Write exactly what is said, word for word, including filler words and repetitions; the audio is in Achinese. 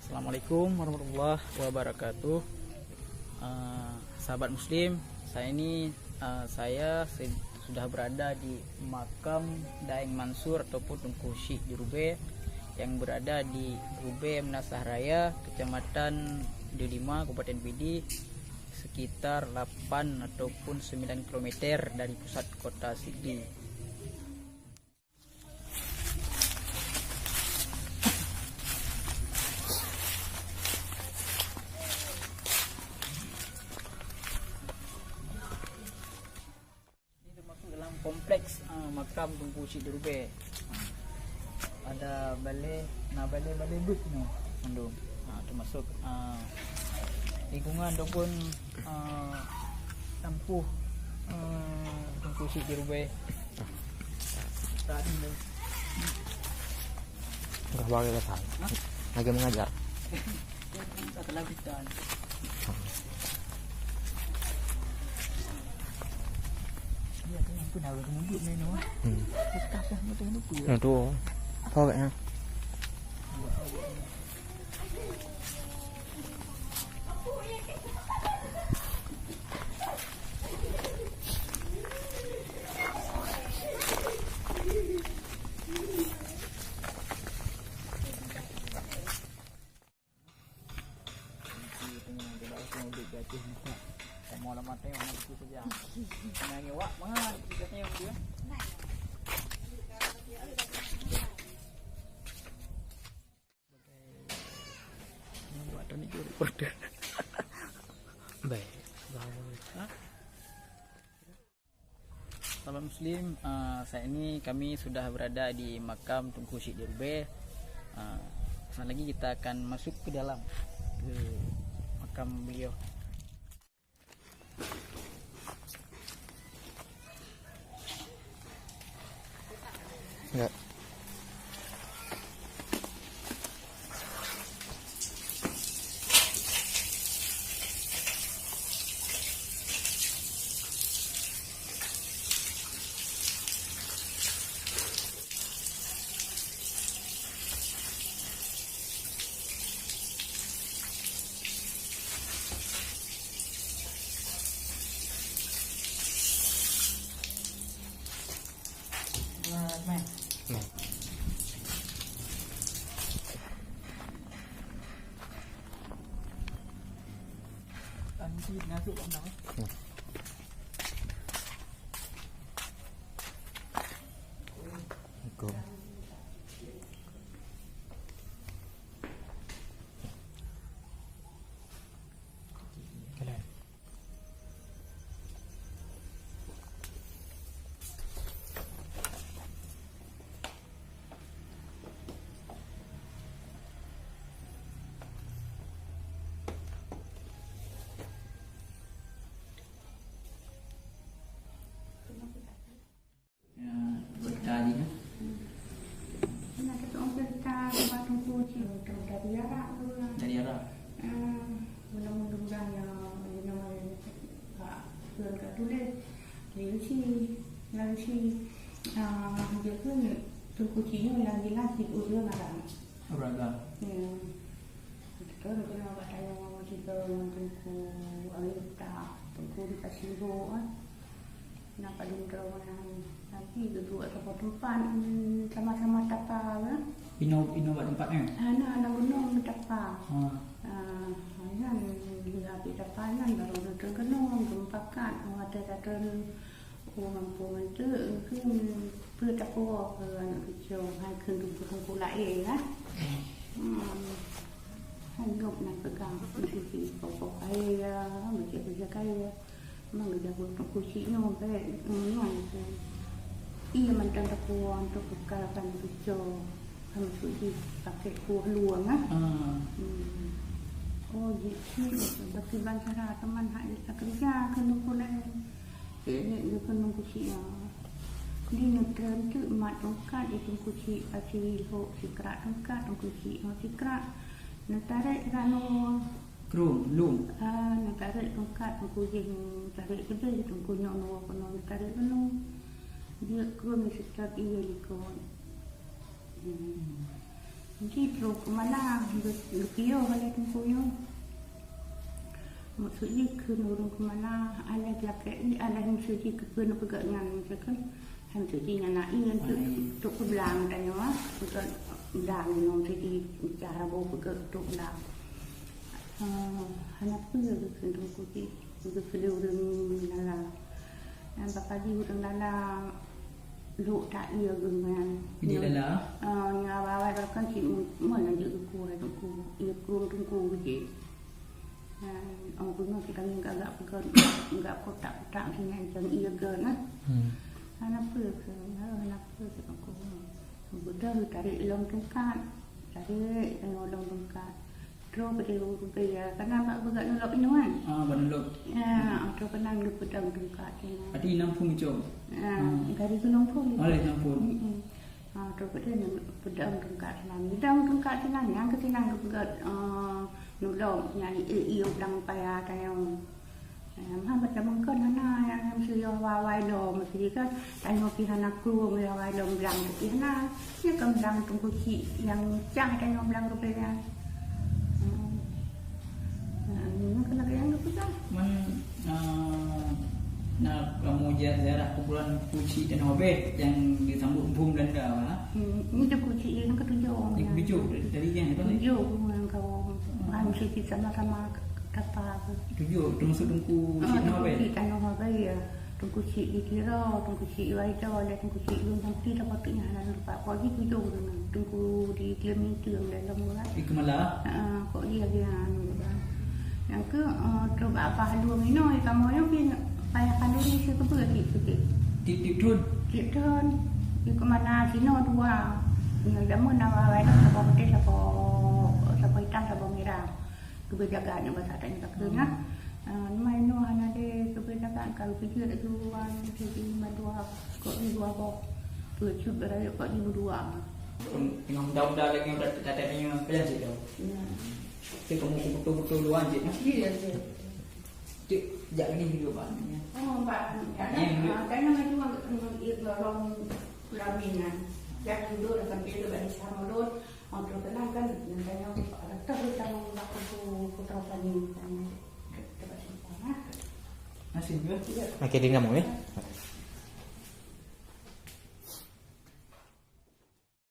Assalamualaikum warahmatullahi wabarakatuh. Eh, sahabat muslim, saya ini, eh, saya se-, sudah berada di makam Daeng Mansur ataupun Teungku Syik di Rubée yang berada di Rubée Meunasah Raya, Kecamatan Delima, Kabupaten Pidie, sekitar lapan ataupun sembilan kilometer dari pusat kota Sigli. Ini termasuk dalam kompleks, ah, makam Teungku Chik di Rubée. Ah, ada balée, na balée-balée beuet nyoe mandum. Ah, termasuk, ah, lingkungan ataupun, ah, tampuh, ah, Teungku Chik di Rubée. Tadi tu. Enggak bagi pesan. Hah? Lagi mengajar. Yang tak telah bidan. Ya, tu yang pun harus mundur main tu, ah. Hmm. Lepas dah mudah tu. Ya, tu. Apa agaknya? Baik. Sahabat muslim, eh, saat ini kami sudah berada di makam Teungku Chik di Rubée. Eh, sesaat lagi kita akan masuk ke dalam, ke makam beliau. Ya. Ya, berkali, ya. Nah, kita orang cerita tempat Teungku Chik dari Arab tu lah. Dari Arab? Ah, mula-mula orang yang, yang, yang, yang, yang tulis. Lalu si, lalu si, ah, dia pun Teungku Chik ni yang jelas di ujung Arab. Uragam. Ya. Betul, betul, awak tanya orang cerita dengan Teungku Arif tak, Teungku dikasih roh, kan. Kenapa dia minta orang lain? Tapi duduk kat tempat, hmm, sama-sama tapa, kan. Inoe, inoe bak tempat, eh? Ah, nah, anak gunung tapa. Ha. Ah, kan, lihat di tapa, kan, baru dia terkenung, tempakat, mata kata, oh, mampu mantap, mungkin, peue tapuwoe keu aneuk cucu, hai kheun teungku-teungku laén, kan. Hmm. Hai gob nan peugah, meusti poh-poh kayèe, beujeuet-beujeuet kayèe. Meunyoe jago teungku sinoe bèk, ngon, ngon. Iya mantong teupeue untuk bekal kan cuco. Kan meusti jih pakèk kueh lueng, ah. Ah. Hmm. Oh, jih cit, beukiban cara teuma hak jih takeureuja keu teungku laén. Keuneuk geukeunong kucik nyoe. Di neutrön teuk mat tungkat di teungku cik, aci lhok sikrak tungkat teungku cik ngon sikrak. Neutarek ranoe. Krueng, lung. Ah, neutarek tungkat teungku jih, neutarek keudeh teungku nyoe noe keunoe neutarek keunoe. Jeuet krueng di seutôt ié likot. Jadi trok keu mana, geu-, geupiôh oleh Teungku nyoe. Maksud jih kheun ureueng keu mana, alah lakée i, alah miseue jih keu kheun peugét nyan, miseue kan. Hai miseue jih nyan na i nyan tu, trok keu blang tanyoe, peugét blang nyoe miseue jih cara boh peugét trok blang. Ah, hana peue geukheun Teungku jih, geukheun ureueng dalam. Nyan bak pagi ureueng dalam lhok ta ié geuh nyan. Di dalam? Ah, nyan awai-awai barokon cit mon laju geukueh Teungku, ié krueng Teungku jih. Nyan, oh, beungoh kita ngieng gak peugét, gak kotak-kotak sinan cang ié geuh nah. Hmm. Hana peue kheun, hana peue kheun Teungku. Beudôh tarék lom tungkat, tarék tanyoe lom tungkat. Trok bak rubée, kana bak beugét nulok inoe kan? Ah, bak nulok. Ya, trok keunan geupeudong tungkat sinan. Ati inong phon geucok? Ah, dari gunong phon. Oh, dari gunong phon. Mm-mm. Ah, trok bak dia peudong tungkat sinan. Peudong tungkat sinan, nyang keu sinan geupeugét, ah, nulok, nyang i, i, i, udang paya tanyoe. Em, ha, bak tamong kon hana nyang, nyang meusiyoh awai-awai lom, meusiyoh kan, tanyoe pih hana krueng awai-awai lom blang pih hana. Nyan kan blang Teungku Chik nyang cah tanyoe blang rubée nyan. Hmm. Nah, nyan kan lagée nyang geupeugah. Man, eh, na kamoe zi-, ziarah kuburan Teungku Chik tanoh beh nyang disambot phon Belanda, ha? Hmm, nyan Teungku Chik nyang ketujoh. Nyang ketujoh, dari, dari nyang apa ni? Tujoh nyang kamoe. Hmm. Kan meusti sama-sama Kapa tu? Tujoh, termasuk Teungku Chik Noe Abel? Teungku Chik Tanoh Abel, ya. Teungku Chik di Tiro, Teungku Chik Waido, dan Teungku Chik Lun Sampi, dapat tu nyan hana lupa. Kok di tujoh tu nah. Teungku di Klim itu yang dalam tu kan. Di Kemala? Ha, kok dia dia anu tu kan. Yang ke, eh, tu bak apa halu mino, ya, kamu yang pin payah halu ni saya kebeul sikit-sikit. Tiep-tiep thon? Tiep thon. Di kemana sino dua. Yang jamu nama lain, sapa putih, sapa, sapa hitam, sapa merah. Keubeujagaan nyang basa tanyoe ka keuh nyan. Ah, mai nyoe hana lé keubeujagaan ka geupijeuet laju wan, jadi mandua, kok di dua boh. Peucut beurayeuk kok di dua. Teungoh muda-muda lagèe nyoe dat-, dat-, dat nyoe peue cit tau. Ya. Cit kamoe beutôi-beutôi luwan cit nah. Iya, iya. Cit jak ni hidup banyak. Oh, Pak, ya, ya, ya. Tanyoe maju lorong pelaminan. Jak duduk sampai ke balik sama lor. Untuk tenang kan, makanya ada terus sama waktu putra kami, makanya coba simpan, ah. Masih juga? Iya. Makin ringan, ya?